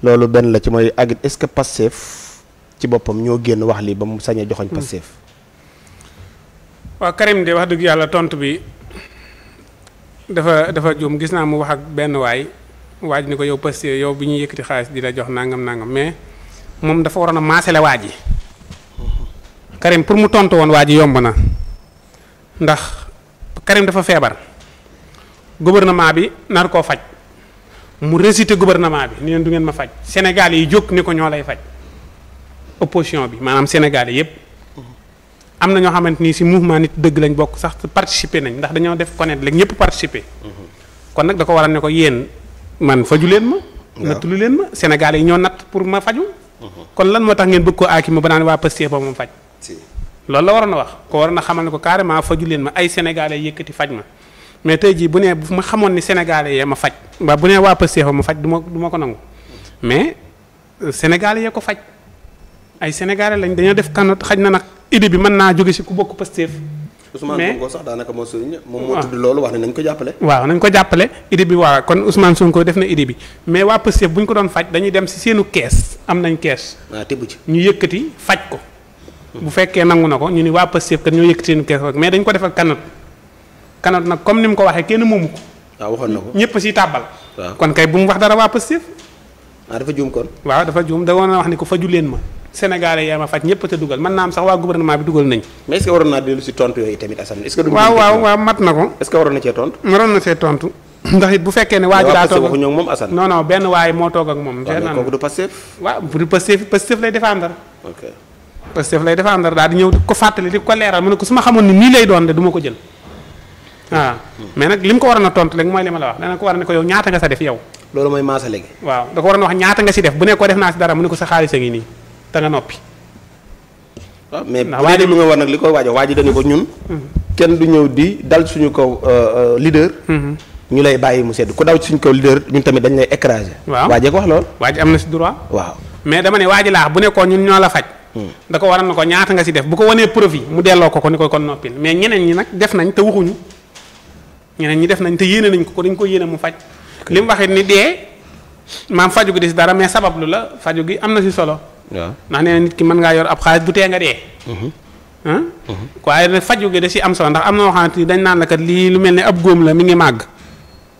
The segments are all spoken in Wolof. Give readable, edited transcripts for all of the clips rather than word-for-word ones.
loolu benn la ci mooy ak est-ce que Pastef ci boppam ñoo génn wax lii ba mu sañ a joxoñ Pastef. waaw Karim de wax dëgg yàlla tontu bi dafa juum gis naa mu wax ak benn waay ni ko yow Pastef yow bi ñuy yëkkati xaalis di la jox nangam mais moom dafa waroon a maasale waa ji Karim pour mu tontu woon waa ji yomb na ndax Karim dafa feebar gouvernement bi nar koo faj mu récité gouvernement bi ni leen du ngeen ma faj Sénégal yi jóg ni ko ñoo lay faj opposition bi maanaam Sénégal yi yëpp am na ñoo xamante ni si mouvement nit dëgg lañ bokk sax participer nañ ndax dañoo def connaître léegi ñëpp participer kon nag da ko waral ne ko yéen man faju leen ma nattulu leen ma Sénégal yi ñoo natt pour ma faju kon lan moo tax ngeen bëgg koo aaki ma ba naan waa Pastef ba moom faj loolu la waroon a wax ko waroon a xamal ne ko carrément faju leen ma ay sénégalais yëkkati faj ma mais tey jii bu nee bu ma xamoon ni sénégalais yee ma faj ba bu nee waa Pastef ma faj du ma ko nangu mais sénégalais yee ko faj ay sénégalais lañ dañoo def kanot xaj na nag idée bi mën naa jóge si ku bokk Pastef Ousmane Sonko sax daanaka moo sëriñ moom moo tudd loolu wax ne nañ ko jàppale waaw nañ ko jàppale idée bi waaw kon Ousmane Sonko def na idée bi mais waa Pastef bu ñu ko doon faj dañuy dem si seenu kees am nañ kees tibb ci ñu yëkkati faj ko bu fekkee nangu na ko ñu ni waa Pastef kat ñoo yëkkati seenu kees rek mais dañ ko defal kanot nag comme ni mu ko waxee kenn moomu ko waaw waxoon na ko ñëpp si tàbbal waaw kon kay bu mu wax dara waa Pastef dafa juum kon waaw dafa juum da woon a wax ni ko faju leen ma Sénégalais yaa ma faj ñëpp te dugal mën naa am sax waa gouvernement bi dugal nañ mais est-ce que waroon naa dellu si tontu yooyu tamit Assane est-ce que waaw mat na ko est-ce que waroon na cee tontu waroon na see tontu ndax it bu fekkee ne waa ji daa toog waxuñu ak moom Assane non benn waaye moo toog ak moom kooku du Pastef waaw bu Pastef lay défendre ok Pastef lay défendre daal di ñëw di ko fàttali di ko leeral mu ne ko su ma xamoon ni nii lay doon de du ma ko jël waaw mais nag li mu ko waroon a tontu léegi mooy li ma la wax dana ko war a ne ko yow ñaata nga sa def yow loolu mooy maasa léegi waaw da ko waroon a wax ñaata nga si def bu ne ko def naa si dara mu ne ko sa xaalis a ngi nii te nga noppi waaw mais bu dee lu nga war nag li koy waajo waa ji dañu ko ñun kenn du ñëw di dal suñu kaw leader ñu lay bàyyi mu sedd ku daw suñu kaw leader ñun tamit dañ lay écraser waaw waajee ko wax loolu waa ji am na si droit waaw mais dama ne waa ji laax bu nekkoon ñun ñoo la faj da ko waroon na ko ñaata nga si def bu ko wanee profit mu delloo ko ni ko kon noppil mais ñeneen ñi nag def nañ te waxuñu ñeneen ñi def nañ te yéene nañ ko dañ ko yéene mu faj li mu waxee ni dee maam faju gi di si dara mais sabablu la faju gi am na si solo waaw ndax nee na nit ki mën ngaa yor ab xaalis du tee nga dee waaye nag faju gi da si am solo ndax am na loo xamante ni dañ naan la kat lii lu mel ne ab góom la mi ngi màgg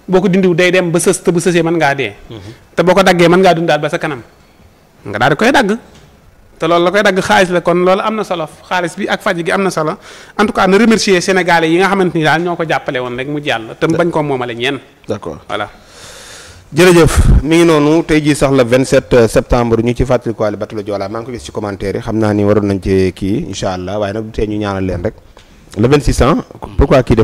boo ko dindiw day dem ba sës te bu sësee mën ngaa dee te boo ko daggee mën ngaa dundaat ba sa kanam nga daal di koy dagg te loolu la koy dagg xaalis la kon loolu am na solo xaalis bi ak faj gi am na solo en tout cas na remercier sénégalais yi nga xamante ni daal ñoo ko jàppale woon rek mu jàll te bañ koo moomale ñenn d'accord voilà jërëjëf mi ngi noonu tey jii sax le 27 septembre ñu ci fàttali ko Bateau le Joola maa ngi ko gis ci commentaire yi xam naa ni waroon nañ ci kii incha allah waaye nag du tee ñu ñaanal leen rek le 26 ans pourquoi kii def